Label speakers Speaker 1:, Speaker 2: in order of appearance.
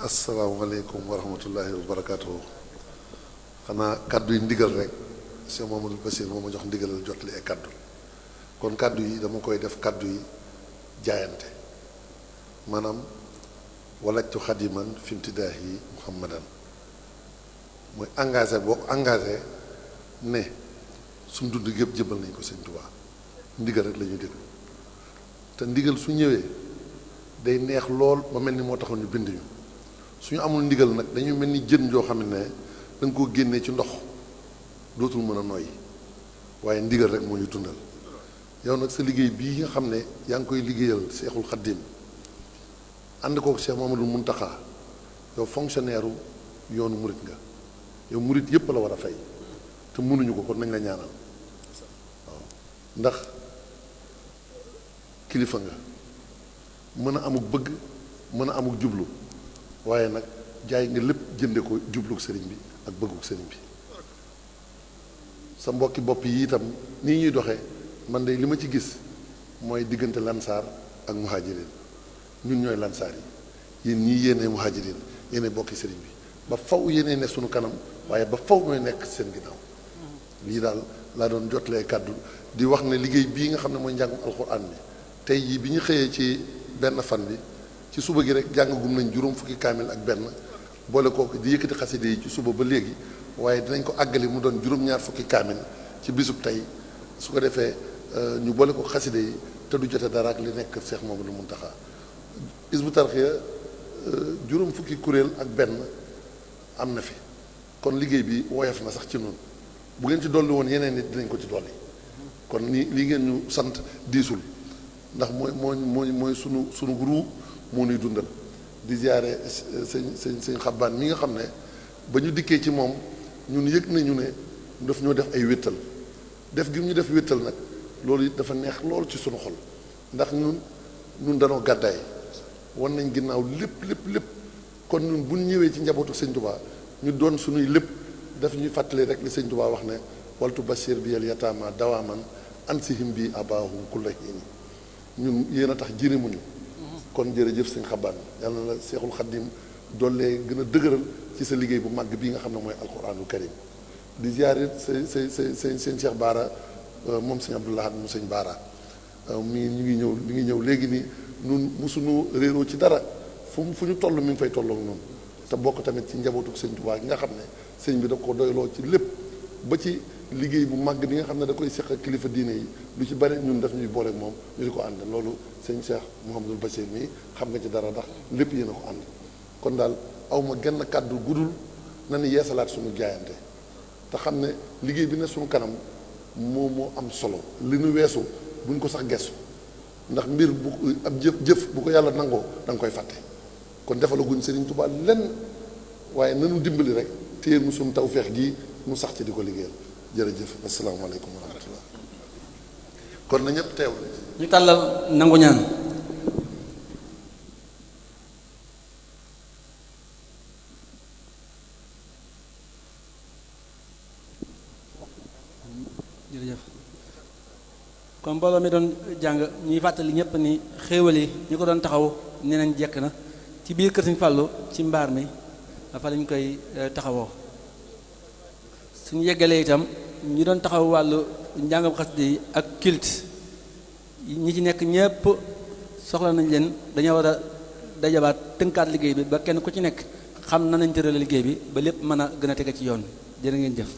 Speaker 1: asalaamaaleykum wa rahmatullahi wa barakaatuhu. xanaa kaddu yi ndigal rek Cheikh Mamadou Bassir moo ma jox ndigalal jotali ay kaddu kon kaddu yi dama koy def kaddu yi jaayante maanaam walajtu xadiman fi imtidaahi muhammadan mooy engagé boo engagé ne suñ dund gépp jëbal nañ ko Sëñ Tuubaa ndigal rek la ñuy déglu te ndigal su ñëwee day neex lool ba mel ni moo taxoon ñu bind ñu suñu amul ndigal nag dañuy mel ni jën joo xam ne da nga koo génnee ci ndox dootul mën a noyyi waaye ndigal rek moo ñu dundal yow nag sa liggéey bii nga xam ne yaa ngi koy liggéeyal Seexul Xaddim ànd kook Cheikh Mamadou Muntaxa yow fonctionnaire yoonu murit nga yow murit yépp la war a fay te mënuñu ko kon nañ la ñaanal waaw ndax kilifa nga mën a amuk bëgg mën a amuk jublu waaye nag jaay nga lépp jënde ko jubluk sëriñ bi ak bëgguk sëriñ bi sa mbokki bopp yi itam nii ñuy doxee man de li ma ci gis mooy diggante lansaar ak muhajirin ñun ñooy lansaar yi yéen ñii yéene muhajirin yéene bokki sëriñ bi ba faw yéene ne sunu kanam waaye ba faw ñooy nekk seen ginnaaw lii daal laa doon jotlee kàddu di wax ne liggéey bii nga xam ne mooy njàngum alxuraan bi tey jii bi ñu xëyee ci benn fan bi ci suba gi rek jàngagum nañ juróom fukki kaamil ak benn boole kooku di yëkkati xaside yi ci suba ba léegi waaye dinañ ko àggali mu doon juróom-ñaar fukki kaamil ci bisub tey su ko defee ñu boole ko xaside yi te du jote dara ak li nekk Cheikh Mamadou Muntaxa Hizbut Tarqiyyah juróom fukki kuréel ak benn am na fi kon liggéey bi woyof na sax ci noonu bu ngeen ci dolli woon yeneen nit dinañ ko ci dolli kon lii ngeen ñu sant diisul ndax mooy sunu ruu moo nuy dundal di ziare sëñ xabbaan mi nga xam ne ba ñu dikkee ci moom ñun yëg nañu ne daf ñoo def ay wéttal def gi ñu def wéttal nag loolu it dafa neex lool ci sunu xol ndax ñun danoo gàddaay wan nañ ginnaaw lépp kon ñun bu ñu ñëwee ci njabootu sëñ Tuubaa ñu doon suñuy lépp daf ñuy fàttali rek li sëñ Tuubaa wax ne waltu bashir bi yal yataama dawaaman ansihim bi abaahum kulla hiin ñun yéen a tax jirimuñu kon jërëjëf sëñ xabbaan yàlla na la Seexul Xaddim doollee gën a dëgëral ci sa liggéey bu màgg bii nga xam ne mooy alquraanul karim di ziarit sëñ Cheikh Baara moom sëñ Abdoulahat mu sëñ Baara mi ngi ñëw léegi nii nun musuñu réeroo ci dara fu ñu toll mi ngi fay tolloog noonu te bokk tamit ci njabootu sëñ Tuubaa gi nga xam ne sëñ bi da ko doyloo ci lépp ba ci liggéey bu màgg bi nga xam ne da koy seq ak kilifa diine yi lu ci bari ñun daf ñuy booleeg moom ñu di ko ànd loolu sëñ Cheikh Mouhamadul Bachir mii xam nga ci dara ndax lépp yéen a ko ànd kon daal awma genn kàddu gudul na ni yeesalaat suñu jaayante te xam ne liggéey bi ne suñu kanam moo am solo li nu weesu buñ ko sax gestu ndax mbir bu ab jëf bu ko yàlla nangoo da nga koy fàtte kon defalaguñ Sëriñ Tuubaa lenn waaye nanu dimbali rek téye mu suñu tawfeex gii mu sax ci di ko liggéeyal jërëjëf asalaamaaleykum wa rahmatullah kon na ñëpp teew
Speaker 2: ñu tàllal nangu ñaan jërëjëf kon mbooloo mi doon jàng ñuy fàttali ñëpp ni xéewal yi ñu ko doon taxaw nee nañ jekk na ci biir kër Sëñ Fàllu ci mbaar mi dafa lañ koy taxawoo suñu yeggalee itam ñi doon taxaw wàllu njàngam xasida yi ak culte ñi ci nekk ñëpp soxla nañ leen dañoo war a dajabaat tënkaat liggéey bi ba kenn ku ci nekk xam na nañ tërale liggéey bi ba lépp mën a gën a tege ci yoon jërë ngeen jëf